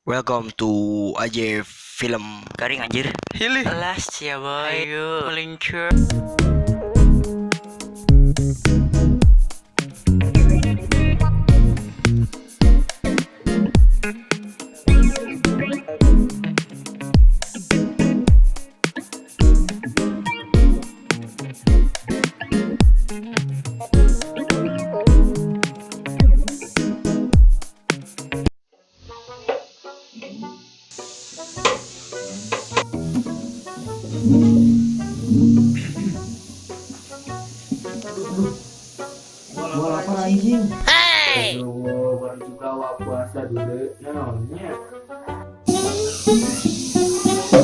Welcome to AJ Film. Garing anjir. Hilih. Alas ya boy. Ayo meluncur. Gua lapar anjing. Hey. Aduh, baru juga wak puasa dulu. Naonnya?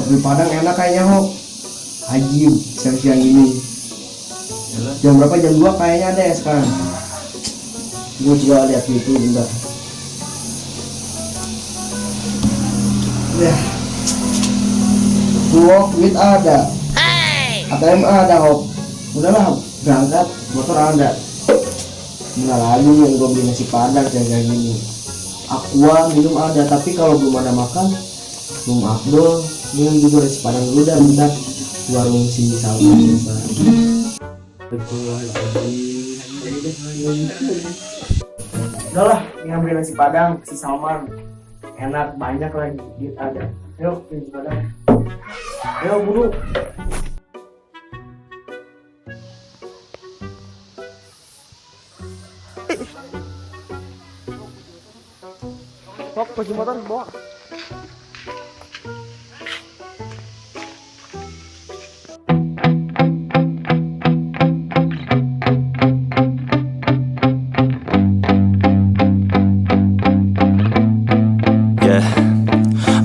Di Padang enak kayaknya, Hok. Haji siang-siang ini. Jam berapa? Jam 2 kayaknya ada ya sekarang. Gua juga lihat itu bentar. Ya. Tuh, duit ada. ATM ada, Hok. Udahlah, berangkat, motor ada. Mana lagi yang gue beli nasi padang kayak gini. Aqua minum ada, tapi kalau belum ada makan belum afdol. Minum juga nasi padang dulu dah bentar. Warung si Salman biasa. Udah lah, ini beli nasi padang si Salman. Enak, banyak lagi, duit ada. Ayo beli nasi padang. Ayo buru. Hok, kunci motor bawa. Yeah,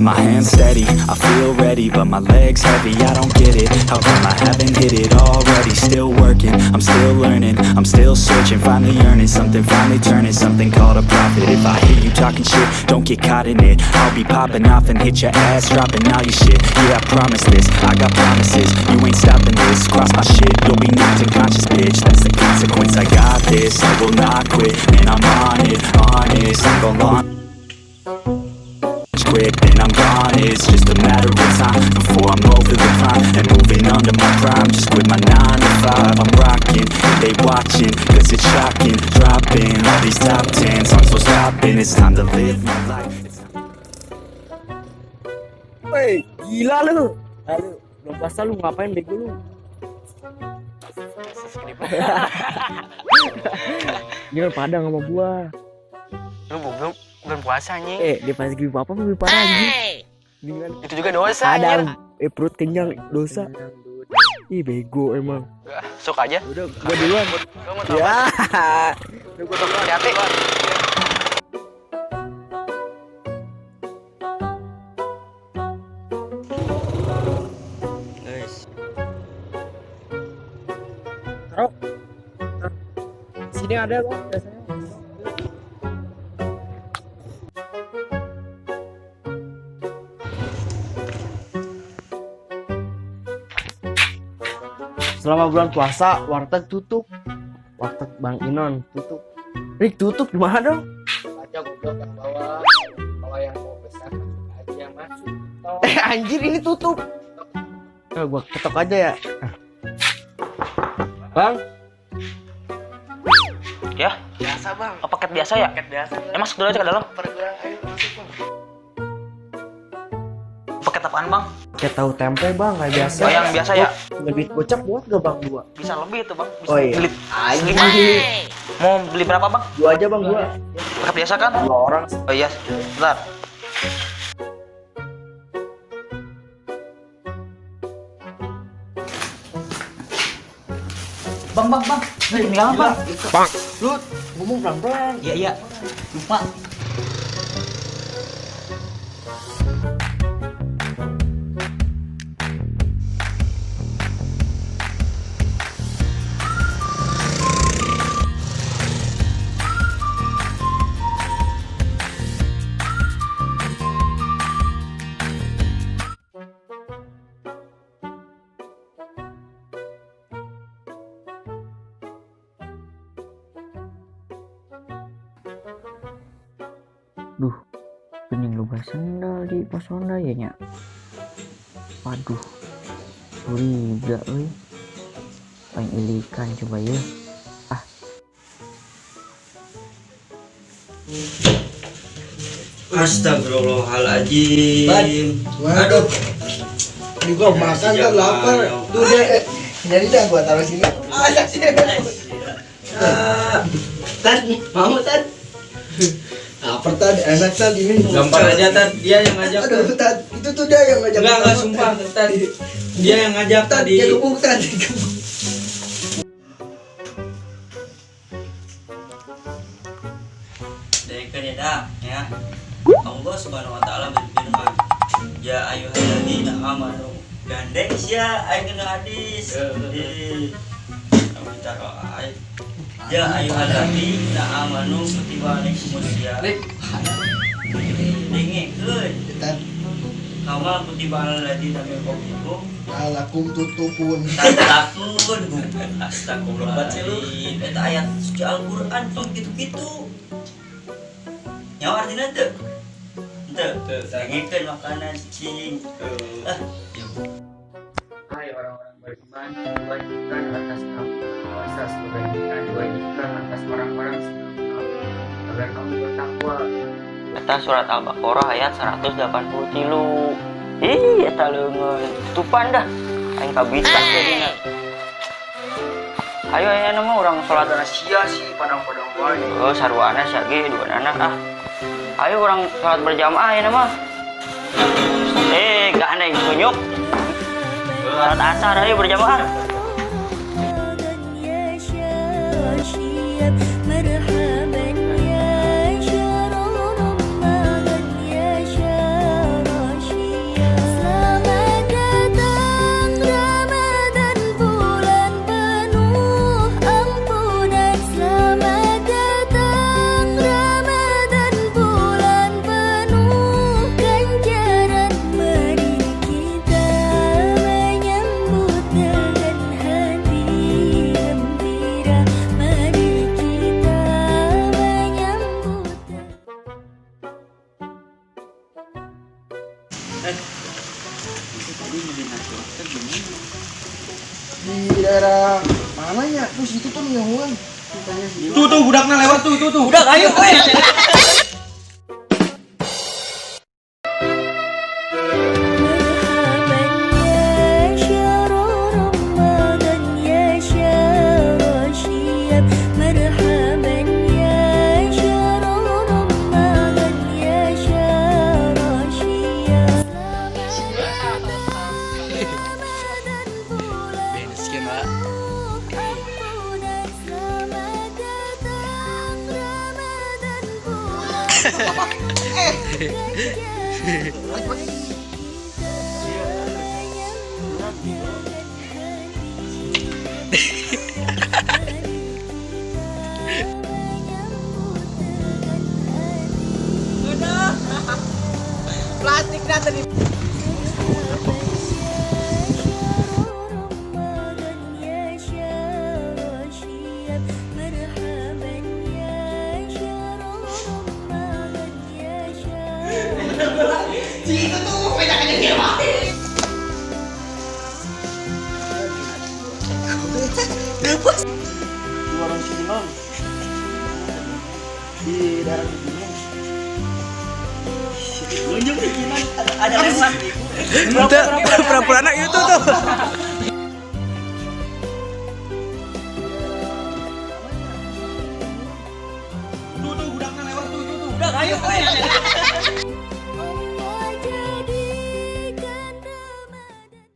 my hands steady, I feel ready, but my legs heavy, I don't get it. How come I haven't hit it already? Still working, I'm still learning, I'm still searching, finally earning something, finally turning something called a profit. If I hear you talking shit, don't get caught in it. I'll be popping off and hit your ass, dropping all your shit. Yeah, I promise this, I got promises, you ain't stopping this. Cross my shit, you'll be knocked unconscious, bitch. That's the consequence, I got this, I will not quit, and I'm on it, honest, I'm gon' launch quick, then I'm gone. It's just a matter of time before I'm over the climb and moving under my prime. Just quit my 9 to 5. I'm rocking, they watching, cause it's shocking. Dropping all these top 10 songs, so stopping. It's time to live my life. It's Woi, gila lu. Lalu, belum puasa lu ngapain bego lu? Jangan padang sama gua. Lu belum puasa anjing. Di pas gue apa lebih parah anjing. Dengan Itu juga dosa anjir. Padang, perut kenyang dosa. Ih, bego emang. Sok aja. Udah, gua duluan. Gua mau tahu. Ya. Udah gua tahu. Hati-hati. Guys. Taruh. Sini ada kok biasanya. Selama bulan puasa, warteg tutup. Warteg Bang Inon tutup. Rik tutup gimana dong? Aja goblok yang bawa. Kalau yang mau pesan aja masuk. Anjir ini tutup. Gua ketok aja ya. Bang. Ya? Biasa, Bang. Oh, paket biasa ya? Paket biasa. Masuk dulu aja ke dalam. Ayo masuk, Bang. Paket apaan, Bang? Kayak tahu tempe, Bang, kayak biasa. Oh, yang biasa ya? Lebih gocap buat gak, Bang, dua? Bisa lebih itu, Bang. Bisa Oh, iya. beli. Mau beli berapa, Bang? Dua aja, Bang, dua. Paket biasa kan? Dua orang. Oh iya, bentar. Bang, bang, bang. Tinggal apa? Bang. Lu ngomong pelan-pelan. Iya, iya. Lupa. Duh, Geuning loba sendal di pos ronda ya nya. Waduh. Curiga euy. Paling ilikan coba ya. Ah. Astagfirullahaladzim. Waduh. Ini gua makan kan lapar. Tuh deh. Jadi dah gua taruh sini. Ah, sini. Tan, mau Tan? Lapar Tan, enak Tan ini. Gampar aja Tan, dia yang ngajak. Aduh Tan, itu tuh dia yang ngajak. Enggak, sumpah Tan. Dia yang ngajak Tan, tadi. dia gebuk Tan. Dengarkan ya dah, ya. Allah Subhanahu wa taala berfirman, "Ya ayyuhalladzina amanu." Gandeng sia aing kena hadis. Ya ayyuhalladzina amanu kutiba alaikumusiyam. Dengekeun. Tan, Kama kutiba alal ladzina min qablikum alakum tutupun. tatakun. Astagfirullahaladzim. Eta ayat suci Al-Qur'an tong kitu-kitu. Nyawa artinya teu? Teu. Dengekeun makanan cing. Ah, Hai orang-orang beriman, diwajibkan atas kamu berpuasa sebagaimana diwajibkan atas orang-orang sebelum kamu, agar kamu bertakwa. Eta surat Al-Baqarah ayat 183. Ih, eta leungeun. Tutupan dah. Aing kabita jadina. Ayo aya mah urang salat Sia sih padang-padang wae. Oh, sarwana sia ge duanana ah. Ayo urang salat berjamaah ya mah. Gandeng kunyuk. Salat asar ayo berjamaah. Selamat datang Ramadan, bulan penuh ampunan. Selamat datang Ramadan, bulan penuh ganjaran. Mari kita menyambut dengan hati gembira. Mari kita menyambut. Di daerah mana ya? Terus itu tuh nyahuan. Tuh tuh budaknya lewat tuh tuh tuh. Udah ayo we. Marhaban ya syahrul Ramadan ya syahrul syiyam. Marhaban ya syahrul Ramadan ya syahrul syiyam. Selamat datang Ramadan, bulan penuh ampunan. Selamat datang Ramadan, bulan penuh ganjaran. Di warung Sinon. Di daerah Cibinong. Nunjuk di Cinan ada lewat. Pura-pura anak itu tuh. Tuh tuh budaknya lewat tuh tuh tuh. Udah ayo we.